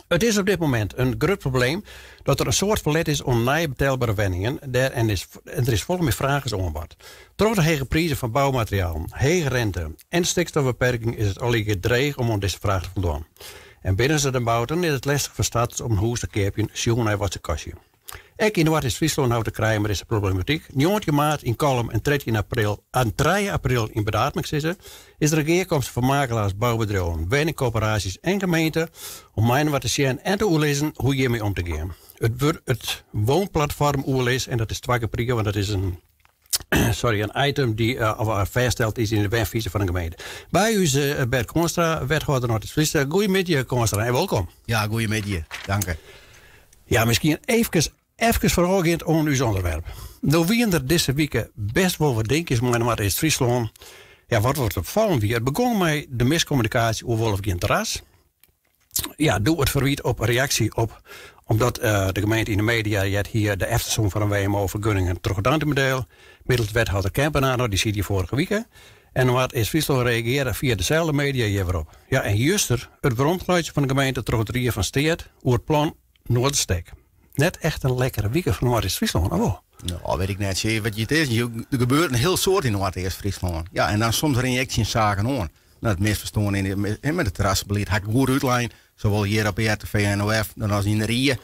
It is op dit momint in grut probleem dat der in soad ferlet is oan nije betelbere wenningen dêr en is, en der is folle mear fraach as oanbod. Troch de hege prizen fan boumaterialen, hege rente en stikstofbeperking is it allegear dreech om oan dizze fraach te foldwaan. En binne se dan boud, dan is it lestich foar starters om in hûs te keapjen, sjoen nei wat se kostje. Ek yn Noardeast-Fryslân hawwe te krijen mei dizze problematyk. 19 maart yn Kollum en 13 april, en 3 april yn Burdaard, moat ik sizze, is der in gearkomste foar makelaars, boubedriuwen, wenningkorporaasjes en gemeente om mei-inoar te sjen en te oerlizzen hoe hjirmei om te gean. It wurdt it woonplatform oerlis en dat is twa kear per jier, want dat is in sorry, in item dy't fêststeld is yn de wenfyzje fan de gemeente. By ús Bert Koornstra, wethâlder Noardeast-Fryslân. Goeiemiddei Koornstra en wolkom. Ja, goeiemiddei. Dank. Ja, miskien efkes, efkes foarôfgeand oan ús ûnderwerp. No wiene der dizze wike bêst wol wat dinkjes mei Noardeast-Fryslân. Ja, wat wat opfallend wie, it begûn mei de miskommunikaasje oer wol of gjin terras. Ja, doe it ferwyt op reaksje op omdat de gemeente yn de media heard hie de efterstân fan de WMO-fergunningen troch it Dantumadiel, middels wethâlder Kempenaar, no, dy siet hjir foarige wike. En Noardeast-Fryslân reagearre fia deselde media hjir wer op. Ja, en juster it weromfluitsjen fan de gemeente troch it Rie fan Steat oer it plan Noarderstek. Net echt in lekkere wike foar Noardeast-Fryslân, of wol? No, wit ik net. Sjoch, wat it is, der gebeurt in hiel soad yn Noardeast-Fryslân. Ja, en dan soms rinne je ek tsjin saken oan. No, it misferstân yn met it terrasbelied ha ik goed útlein, sawol hjir op RTV NOF dan as yn de rie.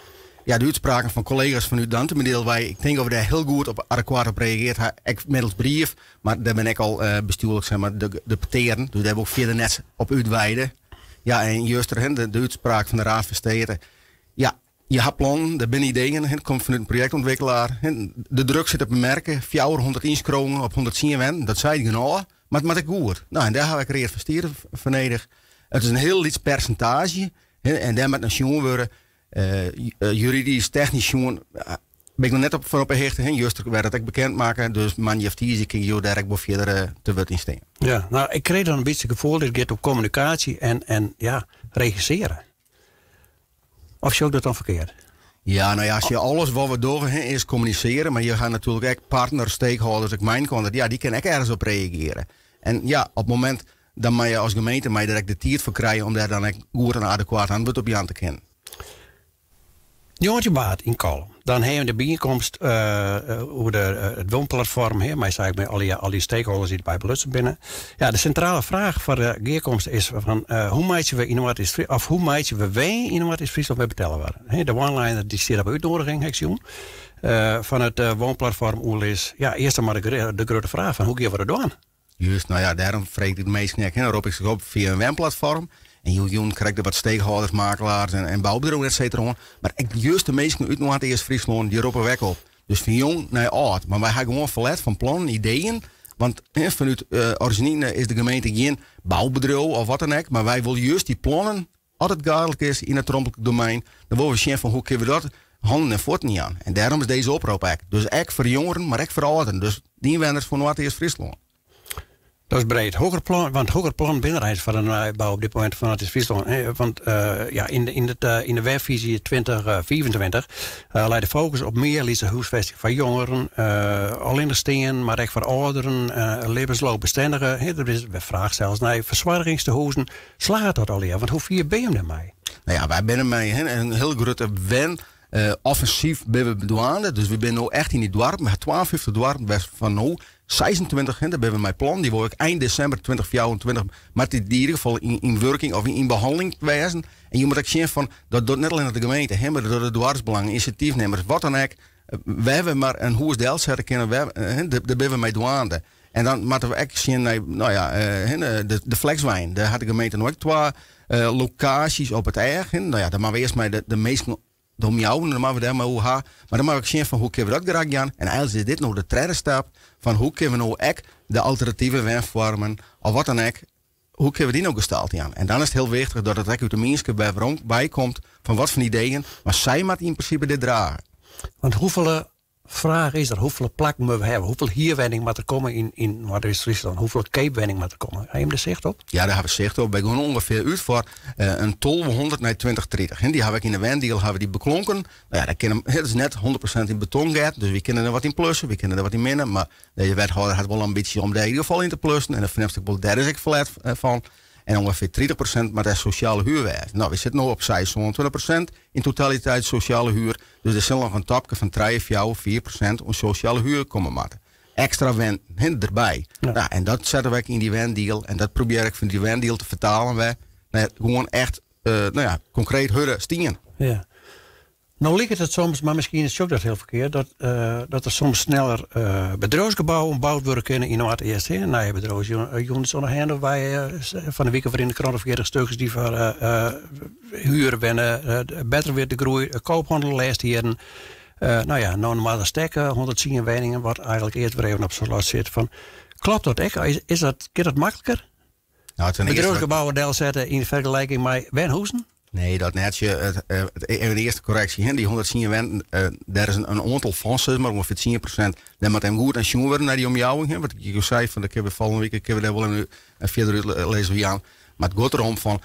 Ja, de útspraken fan kollega's fanút Dantumadiel, wy, ik tink dat we dêr hiel goed op adekwaat op reagearre ha, ek middels brief, mar dêr binne ek al bestjoerlik zeg maar, de petearen, dus dêr wol ik fierder net op útweide. Ja, en juster, hè, de útspraak fan de Raad van State. Ja, je ha plannen, der binne ideeën, hè, it komt fanút in projektûntwikkelaar. Hè, de druk sit op de merke, 400 ynskriuwingen op 110 wenten, dat seit genôch, mar it moat ek goed. No, en dêr ha ik Ried fan Steate foar nedich. It is in hiel lyts persintaazje, hè, en dêr moat nei sjoen wurde. Juridysk, technysk sjoen, bin ik noch net op, fan op 'e hichte. Hè. Juster waard it ek bekend makke, dus moandei of tiisdei kin ik jo dêr ek wol fierder te wurd yn stean. Ja, no, ik krij dan in bytsje it gefoel, dit giet om kommunikaasje en ja, regissearje. Of sjoch ik dat dan ferkeard? Ja, no ja, as je alles wat we dogge hè, is kommunisearje, mar je ha natuerlik ek partners, stakeholders, ek myn kant, ja, dy kinne ek ergens op reagearje. En ja, op it momint dan moatte je as gemeente mei der ek de tiid foar krije om dêr dan ek goed en adekwaat antwurd op jaan te kinnen. 19 maart yn Kollum. Dan hawwe we de byienkomst oer it woonplatform, hè, mei sei ik mei al dy stakeholders dy't by belutsen binne. Ja, de sintrale fraach foar de gearkomste is fan hoe meitsje we yn Noardeast of hoe meitsje we wenjen yn Noardeast-Fryslân wer betelber? Hè, de one-liner dy stiet op de útnoediging, ha ik sjoen, fan it woonplatform oerlis. Ja, earst dan mar de grutte fraach fan hoe gean we dat dwaan? Juist, no ja, dêrom freegje ik de minsken ek, hè, dan rop ik se op fia in wenplatform. En jûn krij ik der wat stakeholders, makelaars en boubedriuwen et cetera oan. Mar ek juist de minsken út Noardeast-Fryslân, dy roppe we ek op. Dus fan jong nei âld. Mar wy ha gewoan ferlet fan plannen, ideeën. Want hè, fanút orizjinele is de gemeente gjin boubedriuw of wat dan ek. Mar wy wolle juist dy plannen, as it gaadlik is yn it romtlik domein, dan wolle we sjen fan hoe kinne we dat hannen en fuotten jaan. En dêrom is dizze oprop ek. Dus ek foar jongeren, mar ek foar âlderen. Dus de ynwenners fan Noardeast-Fryslân. Dat is breed. Hokker plan, want hokker plan binne der eins foar de nijbou op dit momint fan Noardeast-Fryslân? Hè, want ja, yn de wenfyzje 2025 leit de fokus op mear lytse húsfesting foar jongeren, allinnichsteanden, mar ek foar âlderen, libbensloopbestendige. Hè, der is fraach sels nei fersoargingstehûzen. Slagget dat allegear? Want hoe fier binne jim dêrmei? No ja, wy binne mei in hiel grutte wen offensyf binne we dwaande. Dus we binne no echt yn dy doarpen. We ha 52 doarpen wêrfan no 26, hè, dêr binne we mei plan. Dy wol ik ein desimber 2024 moat dy yn ieder gefal yn wurking of yn behanneling wêzen. En je moatte ek sjen fan dat docht net allinnich de gemeente, hè, mar dat dogge de doarpsbelangen, inisjatyfnimmers, wat dan ek. Wêr we mar in hûs delsette kinne, wêr, hè, dêr binne we mei dwaande. En dan moatte we ek sjen nei, no ja, de flexwenning. Dêr hat de gemeente no ek twa lokaasjes op it each. No ja, dan moatte we earst mei de minsken de omjouwing, dan moatte we dêr mei oer ha. Mar dan moatte we ek sjen fan hoe kinne we dat graach jaan. En eigentlik is dit no de tredde stap fan hoe kinne we no ek de alternative wenfoarmen of wat dan ek, hoe kinne we dy no gestalte jaan? En dan is it hiel wichtich dat it ek út de mienskip wer werom bykomt fan wat foar ideeën, mar sy moatte yn prinsipe dit drage. Want hoefolle fraach is der, hoefolle plakken moatte we hawwe? Hoefolle hierwenning moat der komme yn Noardeast-Fryslân? Hoefolle keapwenning moat der komme? Ha jim der sicht op? Ja, dêr ha we sicht op. Wy gean ûngefear út foar in 1200 nei 2030. Dy ha we ek yn de wendeal ha we dy beklonken. No ja, dat kin, it is net 100% yn beton getten, dus wy kinne der wat yn plusse, wy kinne der wat yn minne, mar de wethâlder hat wol ambysje om dêr yn ieder gefal yn te plussen en dat fernimst ek wol, dêr is ek ferlet fan. En ûngefear 30% moat der sosjale huur wêze. No, wy sitte no op 26% yn totaliteit sosjale huur. Dus der sil noch in topke fan 3, 4, 4% oan sosjale huur komme moatte. Ekstra wenten derby. Ja. Nou, en dat sette wy yn dy wendeal. En dat probearje ik fan dy wendeal te fertalen wer nei gewoan echt, no ja, konkreet hurde stien. Ja. No liket it soms, mar miskien sjoch ik dat hiel ferkeard, dat der soms sneller bedriuwsgebouwen boud wurde kinne yn Noardeast. Hè? Nije bedriuwsunits oan de Hendowei, fan de wike foar yn de krante 40 stuks dy't foar huur binne, better wurdt de groei, koophandel lêste jierren. No ja, no Noarderstek 110 wenningen, wat eigentlik earst wer even op slot sit. Fan, kloppet dat ek? Is dat, giet dat makliker? Nou, ten eerste, Bedriuwsgebouwen delsette yn fergeliking mei wenhûzen? Nee, dat net. Even de earste korreksje. Hè. Dy 110 wenten, dêr is in oantal fan, sis mar, ûngefear 10%. Dêr moat even goed nei sjoen wurde nei dy omjouwing. Hè. Wat ik jo sei, fan, dêr kinne we folgjende wike kinne we dêr wol even fierder útlizze jaan. Mar it giet derom fan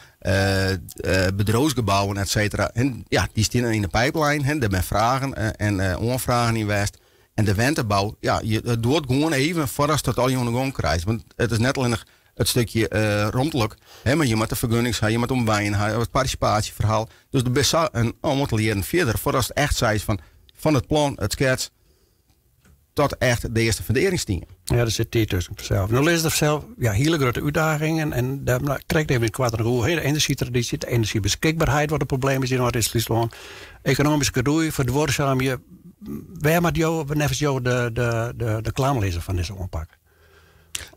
bedriuwsgebouwen, et cetera. En ja, dy steane yn de pijplijn. Hè. Dêr binne fragen en oanfragen yn west. En de wentebou, ja, it duorret gewoan even foardatst dat allegear oan de gong krijst. Want it is net allinnich it stikje romtlik, hè, mar je moatte fergunnings ha, je moatte om wenjen ha, it partisipaasjeferhaal. Dus der binne sa in oantal jierren fierder foardatst echt seist fan it plan, it skets, tot echt de earste fundearringsstien. Ja, der sit tiid tusken fansels. No lizze der fansels, ja, hiele grutte útdagingen en dêr krekt even yn it koart noch oer. De enerzjytransitie, de enerzjybeskikberheid, wat in probleem is yn Noardeast-Fryslân. Ekonomyske groei, ferduorsamje. Wêr moat jo, neffens jo de klam lizze fan dizze oanpak?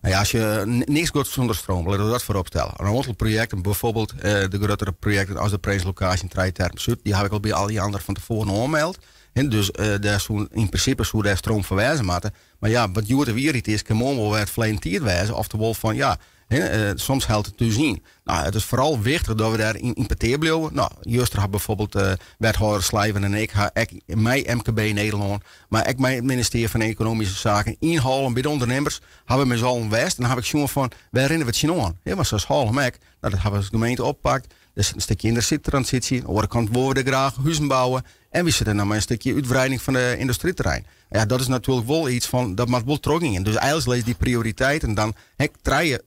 Nou ja, as je niks giet sûnder stroom, laten we dat foarop stelle. In oantal projekten, bijvoorbeeld de gruttere projekten as de Prinslokaasje en Trijeterpen Súd, dy haw ik al by Alliander fan tefoaren oanmeld. En dus dêr soe, yn prinsipe soe dêr stroom foar wêze moatte. Mar ja, wat hjoed de wierheid is, kin moarn wol wer it ferleden tiid wêze. Oftewol fan, ja, hè, soms hellet it thús yn. Nou, it is foaral wichtich dat we dêr yn petear bliuwe. Nou, juster ha bijvoorbeeld wethâlder Slijver en ik ha ek mei MKB Nederlân, mar ek mei it ministearje fan Ekonomyske Saken yn Hallum by de ûndernimmers ha we mei ús allen west. En dan ha ik sjoen fan, wêr rinne we tsjinoan? Ja, want sa as Hallum ek, nou, dat ha we as gemeente oppakt. Der sit in stikje enerzjytransysje. Oan de oare kant wolle we der graach huzen bouwe. En we sitte no mei in stikje útwreiding fan de yndustryterrein. Ja, dat is natuerlik wol iets fan, dat moat wol trochgean. Dus eigentlik lizze dy prioriteiten dan, hè, trije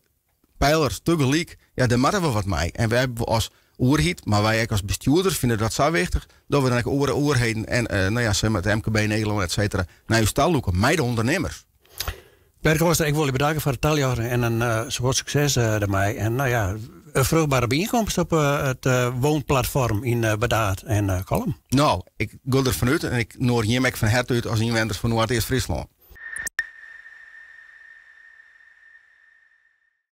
pijlers tegelyk, ja, dêr moatte we wat mei. En wy as oerheid, mar wy ek as bestjoerders fine dat sa wichtich, dat we dan ek oare oerheden en, no ja, zeg maar, it MKB Nederlân, et cetera, nei ús ta lûke, mei de ûndernimmers. Bert Kooistra, ik wol je bedanken foar it taljochten en in soad sukses dermei. En no ja, in fruchtbere byienkomst op it woonplatform yn Burdaard en Kollum. No, ik gean der fanút en ik noadigje jim ek fan herte út as ynwenners fan Noardeast-Fryslân.